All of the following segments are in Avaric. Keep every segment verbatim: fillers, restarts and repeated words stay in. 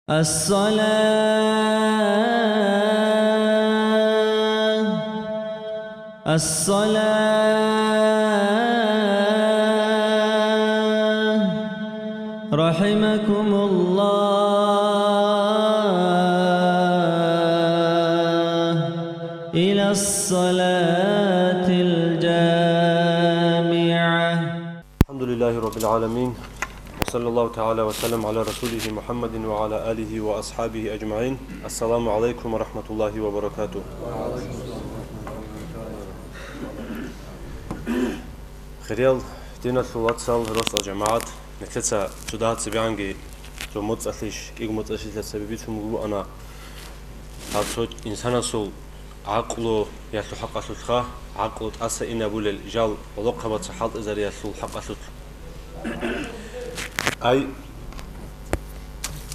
الصلاة، الصلاة، رحمكم الله، إلى الصلاة الجامعة. الحمد لله رب العالمين، وصلى الله تعالى وسلم على رسوله محمد وعلى آله وأصحابه أجمعين. السلام عليكم ورحمة الله وبركاته. Хириял диналъул вацал, росдал жамагӀат, нилъеца цо дагьа цебегӀанги цо моцӀалъищ, кӀиго моцӀалъилъа цебе бицун бугоана гьаб цо инсанасул гӀакълуялъул хӀакъалъулъха, гӀакълу тӀаса инабулел жал гӀолохъабаца хӀалтӀизариялъул хӀакъалъулъ. Ай,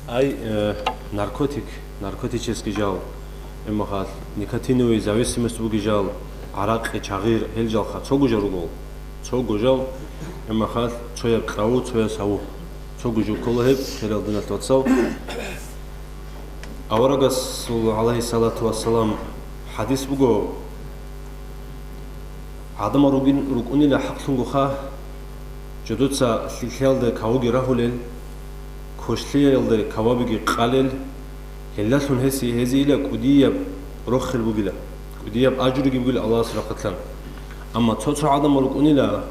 ай, э, наркотик, наркотический жал, эмахал, никотиновый зависимость буги жал, гӀаракъи, чагъир, гьел жалха, цого жал руго. Цого жал, эмахал, цояб кьаву, цояб саву. Цого жо ккола гьеб, хирал диналъ вацал. Аварагасул, гӀалайгьиссалату вассалам, хӀадис буго, гӀадамал ругин-, рукӀунила хӀакълъунгоха, жодоца лъикӀлъиялда кавуги рагьулел, квешлъиялда кавабиги къалел, гьелдалъун гьесие гьезийила кӀудияб рохел бугила, кӀудияб ажруги бугила Аллагьас рахъалъан. Амма цо-цо гӀадамал рукӀунила,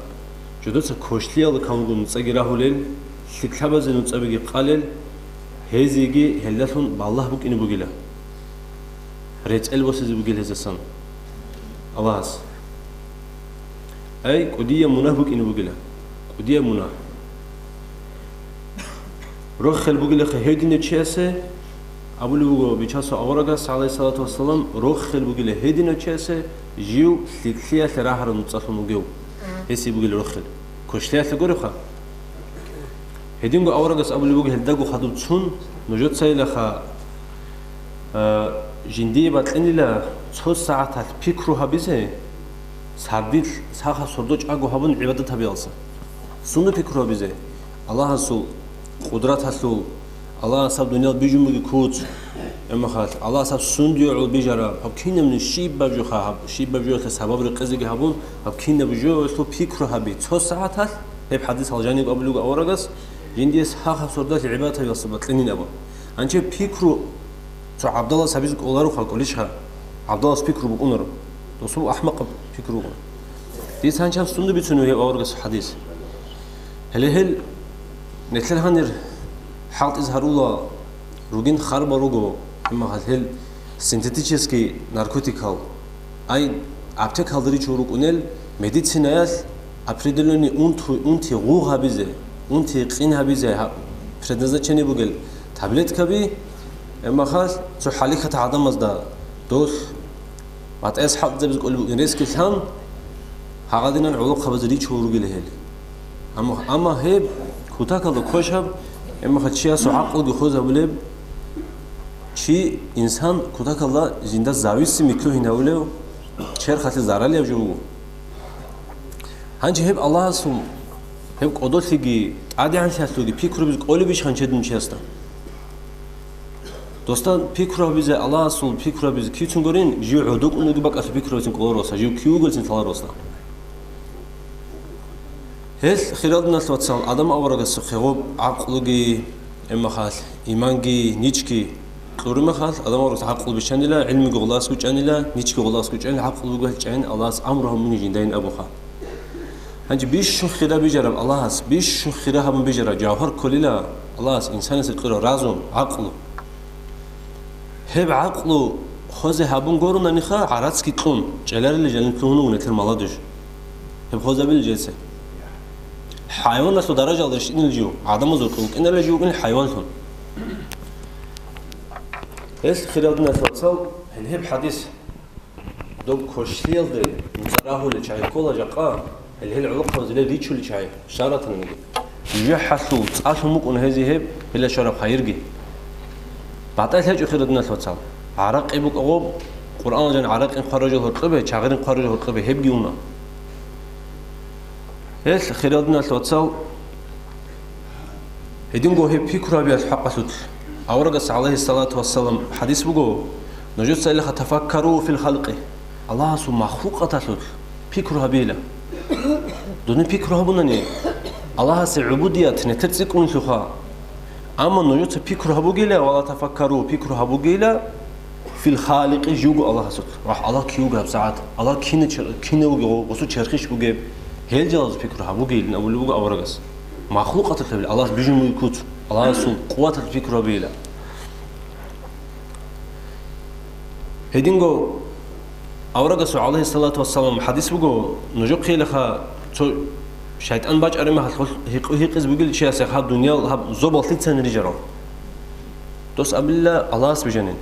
жодоца квешлъиялда кавунгун нуцӀаги рагьулел, лъикӀлъабазе нуцӀабиги къалел, гьезиеги гьелдалъун балагь букӀине бугила. РецӀел босизе бугел гьезасан Аллагьас. Ай, кӀудияб мунагь букӀине бугила. КӀудияб мунагь. Рохел бугилаха гьединав чиясе, абулеб буго Бичасул аварагас, гӀалайгьиссалату вассалам, рохел бугила гьединав чиясе, жив лъикӀлъиялъе рагьараб нуцӀалъун вугев. Гьесие бугила рохел. Квешлъиялъе гуребха. Гьединго аварагас абулеб буго гьелдаго хадуб цун, нужецайилаха, а, жиндие бакьинила цо сагӀаталъ пикру гьабизе, сардилъ саха сордо чӀаго гьабун гӀибадат гьабиялса. Сунда пикру гьабизе? Аллагьасул къудраталъул, Аллагьасаб дуниял бижун буги куц, эмахал, Аллагьасаб сундиё гӀул бижара, гьаб кинабни щибаб жоха, гьаб щибаб жоялъе сабаб рекъезеги гьабун, гьаб кинаб жоялъул пикру гьаби цо сагӀаталъ. Гьеб хӀадис гьал жаниб абулеб аварагас, жиндие сахаб сордалъ гӀибадат гьабиялса бакьинин абун. Гьанже пикру цо гӀабдалас гьабизе кӀоларо халкъулищха? ГӀабдалас пикру букӀунаро. Досул ахӀмакъаб пикру буго. Дица гьанчаб сунда бицунев гьеб аварагас хӀадис? Гьеле гьел нилъер гьанир хӀалтӀизе гьарула ругин харбал руго, амма гьал гьел синтетический наркотикал. Ай, аптекалда ричун рукӀунел, медицинаялъ определённый унту-, унти гъугъ гьабизе, унти къин гьабизе гьа-, предназначение бугел таблеткаби, гьебмахалъ цо хӀалихьат гӀадамазда долъ батӀаялъ хӀалтӀизабизе кӀолеб бугин рецӀги лъан, гьагъадинан гӀолохъабазе ричун ругел гьел. Амма, амма гьеб кутакалда квешаб, гьебмахалъ чиясул гӀакълуги хвезабулеб, чи, инсан кутакалда жинда зависимый лъугьинавулев, черхалъе заралияб жо буго. Гьанже гьеб Аллагьасул, гьеб кӀодолъиги, тӀадегӀанлъиялъулги пикру гьабизе кӀолебищ гьанчедун чиясда? Досда пикру гьабизе, Аллагьасул пикру гьабизе кицун гурин, жив гӀодокӀун вугеб бакӀалъе пикру гьабицин кӀоларо, жив кив вугелцин лъаларо. Гьел хирал диналъ вацал, Адам аварагасухъе гъоб гӀакълуги, эмахалъ, иманги, ничги кьуримахалъ, Адам аварагас гӀакълу биччанила, гӀилмуги гъулас гучӀанила, ничги гъулас гучӀанила, гӀакълу буго гьел чӀайин Аллагьас амру гьабуни жиндайин абуха. Гьанже бищун хира бижараб Аллагьас, бищун хира гьабун бижараб жавгьар кколила Аллагьас инсанасе кьураб разум, гӀакълу. Гьеб гӀакълу хвезе гьабун гуронаниха, гӀарацги кьун, чӀеларили жаниб лъугьун вуго нилъер молодёжь. Гьеб хвезабила жеца. ХӀайваналъул даражалда рещтӀинел жив, гӀадамазул рукъи вукӀиналда жив вукӀин хӀайванлъун. Гьел хирал диналъ вацал, гьел гьеб хӀадис. Доб квешлъиялде нуцӀа рагьулел чагӀи ккола жакъа, гьел, гьел гӀолохъабазе ричулел чагӀи, шаратаниги. ЖужахӀалъул цӀалъун букӀун гьезие гьеб, гьелда щвараб хайирги. БатӀа гьечӀо, хирал диналъ вацал. ГӀаракъи букӀа гъоб, Къуръаналда жан гӀаракъи хъвараб жо гьоркьобе, чагъирин хъвараб жо гьоркьобе, гьебги уна. Гьел, хирал диналъ вацал, гьединго гьеб пикру гьабиялъ хӀакъалъулъ. Аварагас, гӀалайгьиссалату вассалам, хӀадис буго: «Нужеца илха тафаккару фил халкъи», Аллагьасул махлукъаталъулъ пикру гьабейила. Дунин пикру гьабунани, Аллагьасе гӀубудият нетер цӀикӀкӀунелъулха. Амма нужеца пикру гьабугейила, вала тафаккару, пикру гьабугейила, фил халикъи, живго Аллагьасулъ. Рахь, Аллагь кив вугеб гьабсагӀат? Аллагь кина чер-, кина вугев, гъосул черхищ бугеб? Гьел жалазул пикру гьабугейилин абулеб буго аварагас. Махлукъаталъе, Аллагьас бижун мулкуц, Аллагьасул къуваталъе пикру гьабейила. Гьединго аварагасул, гӀалайгьиссалату вассалам, хӀадис буго, нужехъе илха цо шайтӀан бачӀараб мехалъ гьикъу-, гьикъиз бугел чиясе гьаб дуниял гьаб зобал лъицан рижарал. Дос абилла Аллагьас бижанин.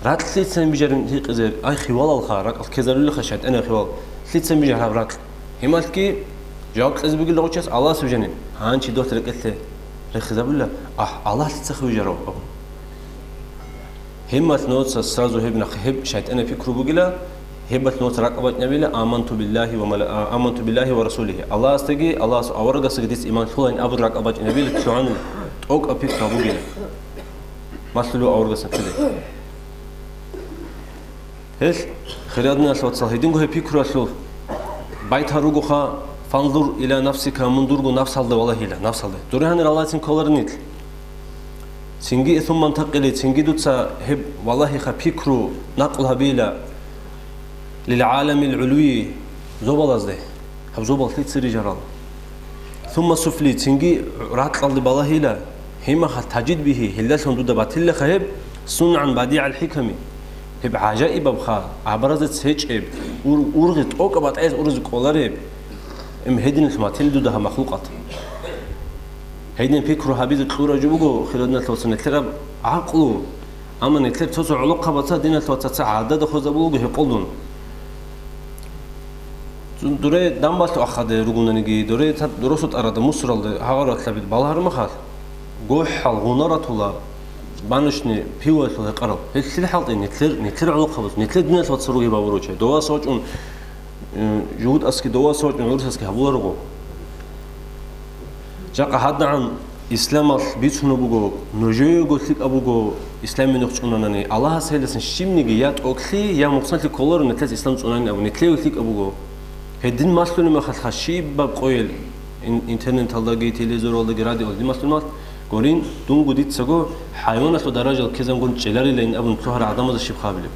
Ракь лъицан бижарин гьикъизе, ай, хивалалха, ракӀалъ ккезарулелха шайтӀаниял хивал. Лъицан бижар гьаб ракь? Гьималъги жаваб кьезе бугелда гъов чияс Аллагьас бижанин. Гьанчи дос рекӀелъе рехизабула, ахӀ, Аллагь лъицахъе вижарав абун. Гьебмалъ нуца сразу гьеб нахъ гьеб шайтӀанаб пикру бугила, гьебмалъ нуца ракӀ бачӀинабила: «Аманту биллагьи ва мала-, а, аманту биллагьи ва расулигьи». Аллагьасдаги, Аллагьасул аварагасдаги дица иман лъулаин абун ракӀ бачӀинабила, лъугӀанин тӀокӀаб пикру бугила. Малъулев аварагас нахъеде. Гьелъ, хирадиналъ вацал, гьединго гьеб пикруялъул байтал ругоха: «Фанзур иля нафсика», мун дурго нафсалда валагьила, нафсалда. Дуре гьанир Аллагьцин кколарин нилъ. Цинги, сумма нтакъили, цинги дуца гьеб валагьиха, пикру накъл гьабила, лил гӀаламил гӀулви, зобалазде, гьаб зобал лъица рижарал. Сумма суфли, цинги ракьалде балагьила, гьимаха, тажид бигьи, гьелдалъун дуда батилаха гьеб, сунагӀан бадигӀал хӀиками, гьеб гӀажаибабха, абаразе цечӀеб, ур-, ургъи тӀокӀаб батӀаялъ ургъизе кӀолареб, ам гьединалъ батил дуда гьаб махлукъат. Гьедин пикру гьабизе кьураб жо буго, хирадиналъ вацал, нилъераб гӀакълу, амма нилъер цо-цо гӀолохъабаца, диналъ вацаца гӀадада хвезабулго гьекъолдун. Дуре дамбалъу ахаде ругунаниги, дуре та-, дурусу тӀарада мусуралде гьагъаратлъаби балагьармахал, гохӀал гъунаратула баночный пивоялъул гьекъарал. Гьелъил хӀалтӀи нилъер, нилъер гӀолохъабаз, нилъер диналъ вацал ругеб гьабуручай. Довас вачӀун, э, жугьутӀасги довас вачӀун гӀурусасги гьабуларого. Жакъа гьадагӀан исламалъ бицунеб буго, нужеего лъикӀаб буго исламияб нух цӀунанани, Аллагьас гьелдасан щибниги я тӀокӀлъи, я мухъсанлъи кколаро нилъеца ислам цӀунанин абун, нилъее лъикӀаб буго. Гьедин малъулеб мехалъха щибаб къойил ин-, интернеталдаги, телевизоралдаги, радиоялдаги малъулеб мехалъ гурин, дунго дицаго хӀайваналъул даражал ккезангун чӀеларилаин абун лъугьарал гӀадамазда щиб хабилеб?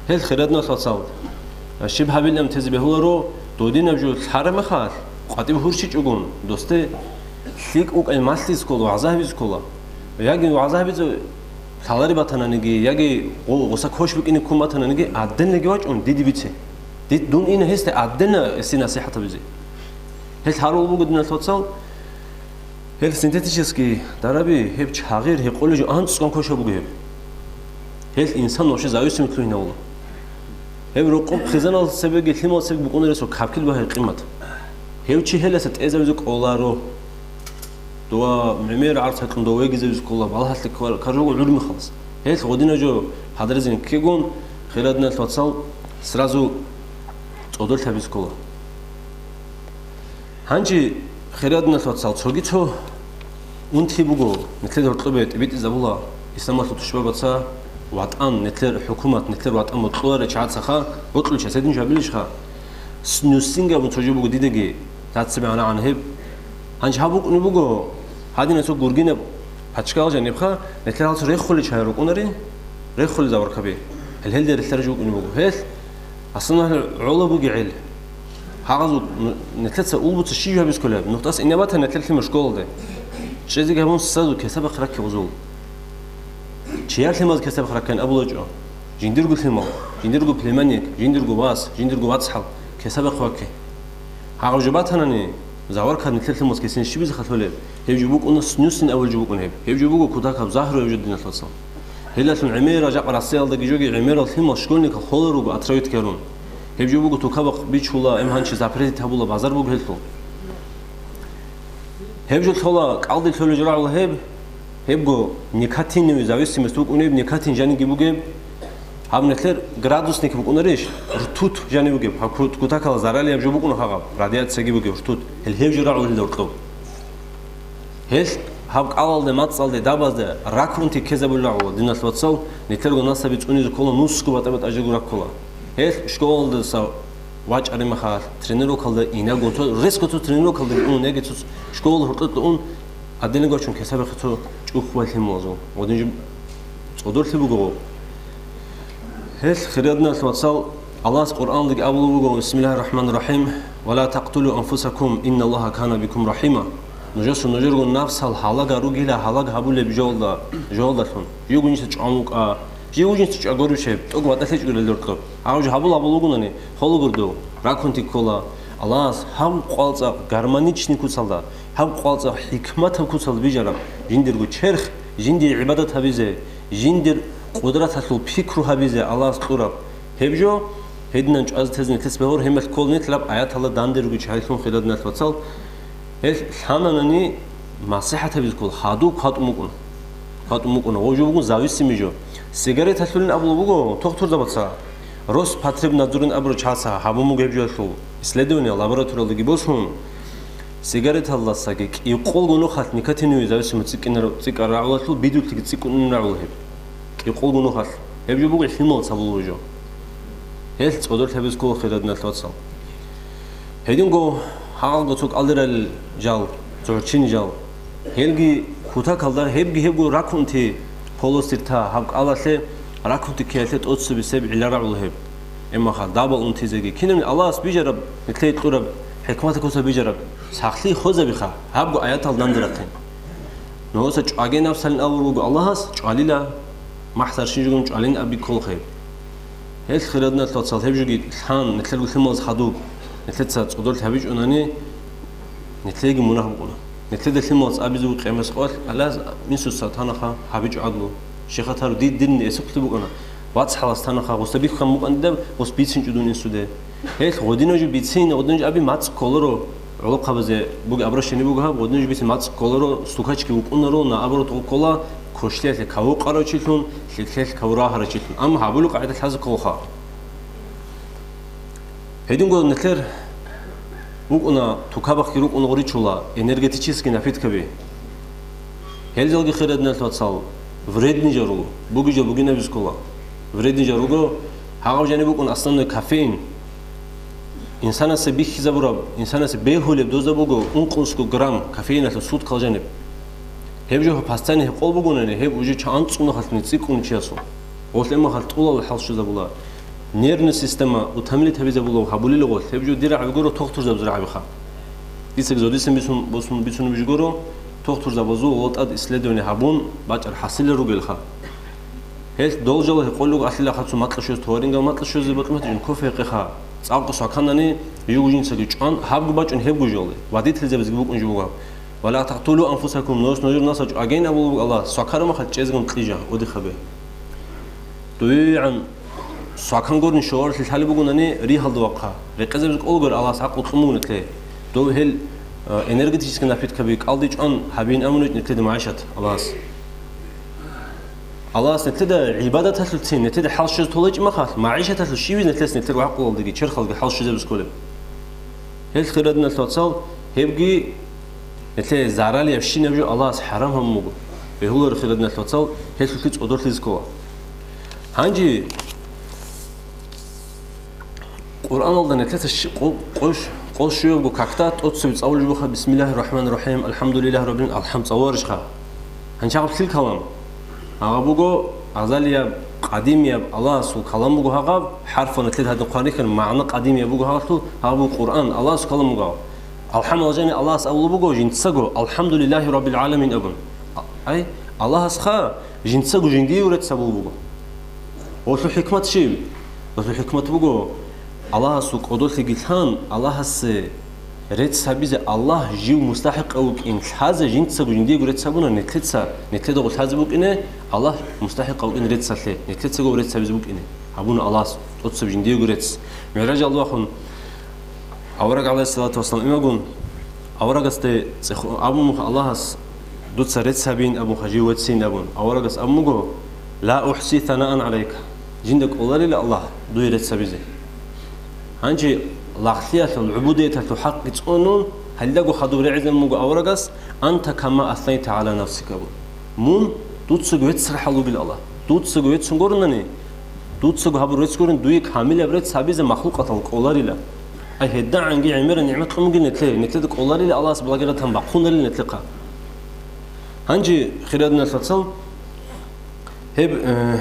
Гьел хирадиналъ вацал, щиб гьабилан тезе бегьуларо, додинаб жо лъараб мехалъ, къватӀиб гьурщичӀогун, досде лъикӀ вукӀай малъизе ккола, вагӀза гьабизе ккола. Яги вагӀза гьабизе лъалари батананиги, яги гъо-, гъоса квеш букӀине ккун батананиги, гӀаденлъиги вачӀун диде бице. Дид-, дун ина гьесда гӀаденна гьесие насихӀат гьабизе. Гьел гьарулеб буго, диналъ вацал, гьел синтетический дараби, гьеб чагъир, гьекъолеб жо анцӀгун квешаб буго гьеб. Гьел инсан вообще зависимость лъугьинавула. Гьеб рокъоб хъизанал цебеги лъимал цебеги букӀунаро гьесул капкил багьи къимат. Гьев чи гьелдаса тӀезавизе кӀоларо. Дова гӀемер гӀарц гьакьун дов вегизавизе ккола, балагьалъе квар-, квар жого гӀурмихалас. Гьел гъодинаб жо гьадрезин ккегун, хирадиналъ вацал, сразу цӀодорлъ гьабизе ккола. Гьанже, хирадиналъ вацал, цоги цо унти буго, нилъер гьоркьобе тӀибитӀизабула исламалъул тушбабаца ватӀан, нилъер хӀукумат, нилъер ватӀан бокьуларел чагӀацаха, бокьулел чагӀаца гьедин жо гьабилищха? С-, нусинги абун цо жо буго дидаги, цацабе гьанагӀан гьеб. Гьанже гьаб букӀунеб буго, гьадинаб цо гургинаб пачкал жанибха, нилъер гьалцо реххулел чагӀи рукӀунари, реххулел заваркаби. Гьел гьелде релълъараб жо букӀунеб буго. Гьел Аслан гӀоло бугеб гӀел. Гьагъазул н-, нилъеца улбуца щиб гьабизе кколеб? Нухдаса ине батани нилъер лъимал школалде. ЧӀезеги гьабун сазул кесабахъ ракке гъозул. Чияр лъималаз кесабахъ раккайин абулачӀо. Жиндирго лъимал, жиндирго племянник, жиндирго вас, жиндирго вацгӀал кесабахъ вакке. Гьагъаб жо батанани, заваркад нилъер лъималаз кесин щибизе халъулеб? Гьеб жо букӀуна снюсин абулеб жо букӀун гьеб. Гьеб жо буго кутакаб загьру гьеб жо, диналъ вацал. Гьелдалъун гӀемерал жакъа Россиялдаги жоги гӀемерал лъимал школьникал холел руго отравить ккарун. Гьеб жо буго тукабахъ бичула, гьеб гьанчи запретить гьабула, базар буго гьелъул. Гьеб жо лъола, кӀалдиб лъолеб жо рагӀула гьеб, гьебго никотиновый зависимость букӀунеб, никотин жаниги бугеб. Гьаб нилъер градусник букӀунарищ, ртуть жаниб бугеб, гьаб ку-, кутакалда заралияб жо букӀуна гьагъаб, радиацияги бугеб ртуть. Гьел гьеб жо рагӀула гьелда гьоркьоб. Гьелъ Гьаб кӀалалде, мацӀалде, дабазде ракрунти ккезабулел гӀула, диналъ вацал, нилъерго насаби цӀунизе ккола, нусго батӀа-батӀа жего раккула. Гьелъ школалдаса вачӀараб мехалъ, тренировкалда инагун, цо, резко цо тренировкалда ун, яги цо школа гьоркьотлъун, гьадинаб гьечӀун кесабихъе цо чӀухӀбай лъималазул. Гъодин жиб цӀодорлъи буго гъоб. Гьелъ, хириял диналъ вацал, Аллагьас Къуръаналдаги абулеб буго: «Бисмиллагьир рахӀманир рахӀим, ва ла такътулу анфусакум, инналлагьа кана бикум рахӀима». Нужеца нужерго нафсал гьалаг гьаругила, гьалаг гьабулеб жоялда, жоялдалъун. Жив гьунчица чӀван вукӀа, жив гьунчица чӀвагурищ гьеб, тӀокӀ батӀалъи чӀурел роркьоб. Гьав жо гьабула абулугунани, холагурдов, ракунти ккола. Аллагьас гьаб къвалцӀа гармоничный куцалда, гьаб къвалцӀа хӀикматаб куцалда бижараб, жиндирго черх, жиндие гӀибадат гьабизе, жиндир къудраталъул пикру гьабизе Аллагьас кьураб. Гьеб жо, гьединан чӀвазе тезе нилъеца бегьур, гьеб мехалъ ккола нилъ гьаб аяталда дандеруги чагьилъун, хириял диналъ вацал, гьелъ лъананани масихӀат гьабизе ккола, хадуб кватӀун букӀуна. КватӀун букӀуна. Гъов жо буго зависимый жо. Сигареталъулин абулеб буго тохтурзабаца. Роспотребнадзорин абураб чагӀаца гьабун буго гьеб жоялъул исследование, лабораториялдаги босун, сигареталдасаги кӀикъолго нухалъ никотиновый зависимость цӀикӀкӀинарав-, цӀикӀкӀараб рагӀулалъул бидулъиги цӀикӀкӀунин рагӀула гьеб. КӀикъолго нухалъ. Гьеб жо буго лъималаца булеб жо. Гьелъ цӀодорлъи гьабизе ккола, хириял диналъ вацал. Гьединго гьагъалго цо кӀалдирал жал, цо гӀурччин жал. Гьелги кутакалда гьебги гьебго ракунти полости рта, гьаб кӀалалъе ракунти ккеялъе тӀоцебесеб гӀилла рагӀула гьеб. Эмаха, даба унтизеги. Кинабни Аллагьас бижараб, нилъее кьураб, хӀикматаб куцалда бижараб, сахлъи хвезабиха, гьабго аятал дандерахъин. Нужеца чӀваге нафсалин абулеб буго Аллагьас, чӀвалила, махсар щиб жугун чӀвалин абизе ккола гьеб. Гьелъ, хириял диналъ вацал, гьеб жоги лъан, нилъерго лъималаз хадуб, нилъеца цӀодорлъи гьабичӀунани, нилъееги мунагь букӀуна. Нилъеда лъималаз абизе буго къиямасеб къоялъ, Аллагьас инсуца танаха гьабичӀо гӀадлу. Щихъа тару, дид-, дирни эсухълъи букӀана. ВацгӀалас танаха, гъуса бихьан букӀан дида, гъус бицинчӀо дун инсуде. Гьелъ, гъодинав жо бицин, гъодинав жо аби мацӀ кколаро. ГӀолохъабазе буго обращение буго гьаб, гъодинав жо бицин мацӀ кколаро, стукачги вукӀунаро, наоборот, гъуккола, квешлъиялъе каву къарав чилъун, лъикӀлъиялъе каву рагьарав чилъун. Амма гьабулеб къагӀида лъазе кколаха. Гьединго нилъер букӀуна, тукабахъги рукӀуна гъоричула, энергетический напиткаби. Гьелдалги, хириял диналъ вацал, вредный жал руго, бугеб жо бугин абизе ккола. Вредный жал руго, гьагъаб жаниб букӀун основной кофеин. Инсанасе бихьизабураб, инсанасе бегьулеб доза буго ункънусго грамм кофеиналъул суткал жаниб. Гьеб жо постоянно гьекъолеб бугони, гьеб уже чан анцӀго нухалъни цӀикӀкӀун чиясул. Гъолъ эмахал тӀулал хӀал щвезабула. Нервная система утомить гьабизабула гьабулел гъолъ. Гьеб жо дир рагӀаби гуро, тохтурзабаз рагӀабиха. Дицаги зодисан бицун, босун бицунеб жо гуро, тохтурзабазул гъолъ тӀад исследование гьабун, бачӀар хӀасилел ругелха. Гьелъ дол жал гьекъолел руго, алъила хъацу макьа щвез, товарингал макьа щвезе бокьун батичӀин кофе гьекъеха. ЦӀакъго сваканани, жугьу жинцаги чӀван, гьабго бачӀун гьебго жоле. Водительзабазги букӀун жо буго гьаб. «Ва ла такътулу анфусакум», нуж нужер нафсал чӀвагейин абулеб буго Аллагьас, свакараб махал чӀезегун кьижа, одихабе. ДугӀигӀан свакан гурин шогьорлъи лъалеб бугонани, ригьалда вахъа. Рекъезабизе кӀолгор Аллагьас гӀакълу кьун буго нилъее. Дов гьел, э, энергетический напиткаби кӀалдичӀван гьабин амруч нилъеда магӀишат Аллагьас. Аллагьас нилъеда гӀибадаталъулцин, нилъеда хӀал щвезе толечӀи махалъ, магӀишаталъул щивиз нилъес нилъер гӀакълуялдаги черхалги хӀал щвезабизе кколеб. Гьел, хириял диналъ вацал, гьебги нилъее заралиябщинаб жо Аллагьас хӀарам гьабун буго. Бегьуларо, хириял диналъ вацал, гьелъулъги цӀодорлъизе ккола. Гьанже Къуръаналда нилъеца щи-, къо-, къош-, къол щуябго какда тӀоцебе цӀалулеб буха: «Бисмиллагьир рахӀманир рахӀим, алхӀамдулиллагьи раббил», алхӀам цӀалуларищха? Гьанчагъаб лъил калам? Гьагъаб буго азалияб, къадимияб Аллагьасул калам буго гьагъаб, хӀарф ва нилъеда гьадин хъван рихьараб магӀна къадимияб буго гьагъалъул, гьагъаб буго Къуръан, Аллагьасул калам буго гьагъаб. АлхӀам алжани Аллагьас абулеб буго жинцаго: «АлхӀамдулиллагьи раббил гӀаламин», – абун. Ай, Аллагьасха жинцаго жиндиего рецц гьабулеб буго. Гъолъул хӀикмат щиб? Гъолъул хӀикмат буго, Аллагьасул кӀодолъиги лъан, Аллагьасе рецц гьабизе Аллагь жив мустахӀикъав вукӀин лъазе жинцаго жиндиего рецц гьабуна, нилъеца, нилъеда гъо лъазе букӀине, Аллагь мустахӀикъав вукӀин реццалъе, нилъецаго рецц гьабизе букӀине. Гьабуна Аллагьас тӀоцеб жиндиего рецц. МигӀражалда вахун, авараг, гӀалайгьиссалату вассалам, имагун, аварагасде цӀехо-, абун муха Аллагьас: «Дуца рецц гьабин», – абун, «хажив веццин», – абун. Аварагас абун буго: «Ла ухси санаан гӀалайка». Жинда кӀоларила Аллагь дуе рецц гьабизе. Гьанже лагълъиялъул, гӀубудияталъул хӀакъги цӀунун, гьалдаго хадуб регӀизабун буго аварагас, «Анта кама аснайта гӀала нафсика», абун. Мун дуцаго веццархӀал вугила Аллагь. Дуцаго веццун гуронани, дуцаго гьабур рецц гурин, дуе камилаб рецц гьабизе махлукъатал кӀоларила. Ай, гьедагӀанги гӀемерал нигӀмат кьун бугин нилъе, нилъеда кӀоларила Аллагьас, благоятан бахъунарила нилъехъа. Гьанже, хирадиналъ вацал, гьеб, э,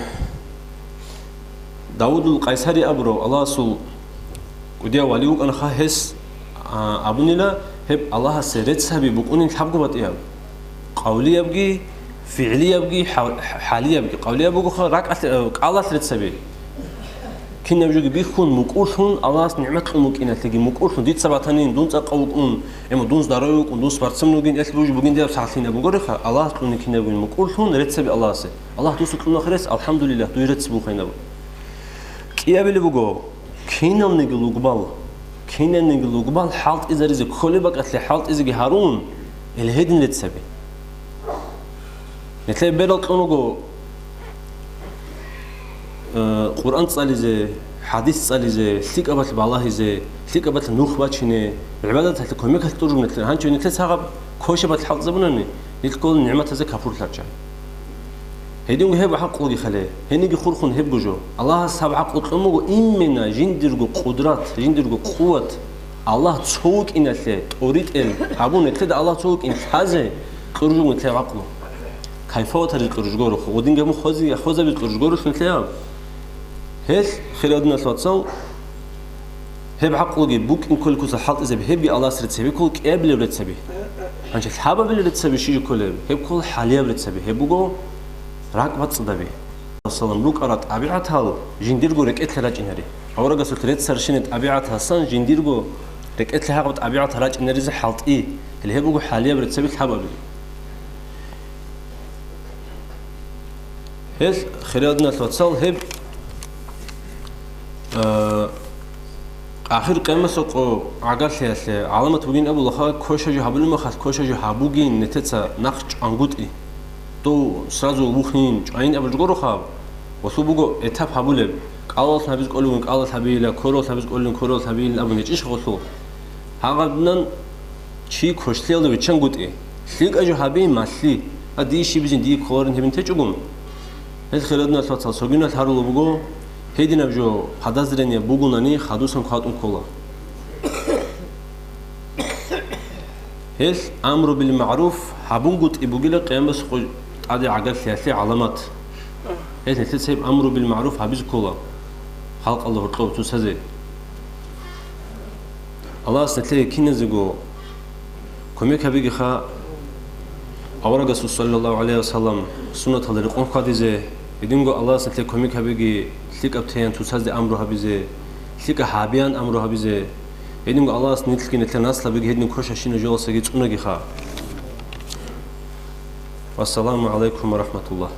Давудул Къайсари абурав Аллагьасул кӀудияв вали вукӀанаха, гьес, а, абунила, гьеб Аллагьасе рецц гьаби букӀунин лъабго батӀияб. Къавлиябги, фигӀлиябги, хӀа-, хӀалиябги. Къавлияб бугоха ракӀалъ-, э, кӀалалъ рецц гьаби. Кинаб жоги бихьун, мукӀурлъун, Аллагьас нигӀмат кьун букӀиналъеги мукӀурлъун, дица батанин, дун цӀакъав вукӀун, гьеб дун здоровый вукӀун, дун спортсмен вугин, ил буж бугин дияб сахлъинаб бугориха, Аллагьас кьуни кинабгин мукӀурлъун рецц гьаби Аллагьасе. Аллагь дуца кьуна хирес, алхӀамдулиллагь, дуе рецц бухайнаб. КӀиабили буго, киналниги лугбал, киналниги лугбал хӀалтӀизаризе кколеб бакӀалъе хӀалтӀизеги гьарун, ил гьедин рецц гьаби. Нилъее берал кьун руго, э, Къуръан цӀализе, хӀадис цӀализе, лъикӀабалъ балагьизе, лъикӀабалъ нух бачине, гӀибадаталъе кумекалъ тӀуржун нилъер. Гьанчо нилъеца гьаб кошабалъ хӀалтӀизабунани, нилъ ккола нигӀматазе капурлъарчӀа. Гьединго гьеб гӀакълуги хъале, гьениги хурхун гьебго жо. Аллагьас гьаб гӀакълу кьун буго именно жиндирго къудрат, жиндирго къуват, Аллагь цо вукӀиналъе тӀоритӀел гьабун, нилъеда Аллагь цо вукӀин лъазе кьуржугун нилъее гӀакълу. Кайфаватаризе кьуржуго рухъ, гъудинги гьабун хози-, хозабизе кьуржуго рухъ нилъее гьаб. Гьелъ, хирадиналъ вацал, гьеб гӀакълуги букӀин кколел куца хӀалтӀизаби, гьебги Аллагьас рецц гьаби ккол кӀиабилеб рецц гьаби. Гьанже лъабабилеб рецц гьаби щиб кколеб? Гьеб ккол хӀалияб рецц гьаби, гьеб буго ракӀбацӀцӀадаби. Салам рукӀарал тӀабигӀатал жиндирго рекӀелъе рачӀинари. Аварагасул реццарщинаб тӀабигӀатасан жиндирго рекӀелъе гьаб тӀабигӀат рачӀинаризе хӀалтӀи, гьеле гьеб буго хӀалияб рецц гьаби лъабабилеб. Гьелъ, хирадиналъ вацал, гьеб, а, ахир къиямасеб къо гӀагарлъиялъе гӀаламат бугин абулаха, кошаб жо гьабулеб мехалъ, кошаб жо гьабугин нилъеца нахъ чӀвангутӀи. Дов сразу вухин, чӀвайин абулеб жо гуроха, гъолъул буго этап гьабулеб, кӀалалъ гьабизе кӀолеб бугин кӀалалъ гьабейила, коралъ гьабизе кӀолеб бугин коралъ гьабейилин абун гьечӀищ гъолъул. Гьагъадинан чи квешлъиялда виччангутӀи, лъикӀаб жо гьабейин малъи, а дие щибизин дие кколарин гьебин течӀогун. Гьел хирадиналъ вацал, цогиналъ гьарулеб буго, гьединаб жо подозрение бугунани хадусан кватӀун ккола. Гьел амру бил магӀруф гьабунгутӀи бугила къиямасеб къо тӀаде гӀагарлъиялъе гӀаламат. Гьел нилъеца гьеб амру бил магӀруф гьабизе ккола халкъалда гьоркьоб цоцазе. Аллагьас нилъее киназего кумек гьабигиха, аварагасул саллаллагьу гӀалайгьи ва саллам суннаталда рекъон хьвадизе, гьединго Аллагьас нилъее кумек гьабиги лъикӀаб тейин цоцазде амру гьабизе, лъикӀаб гьабеян амру гьабизе, гьединго Аллагьас нилъги нилъер наслабиги гьедин квешабщинаб жоялдасаги цӀунагиха. Вассаламу гӀалайкум ва рахӀматуллагь.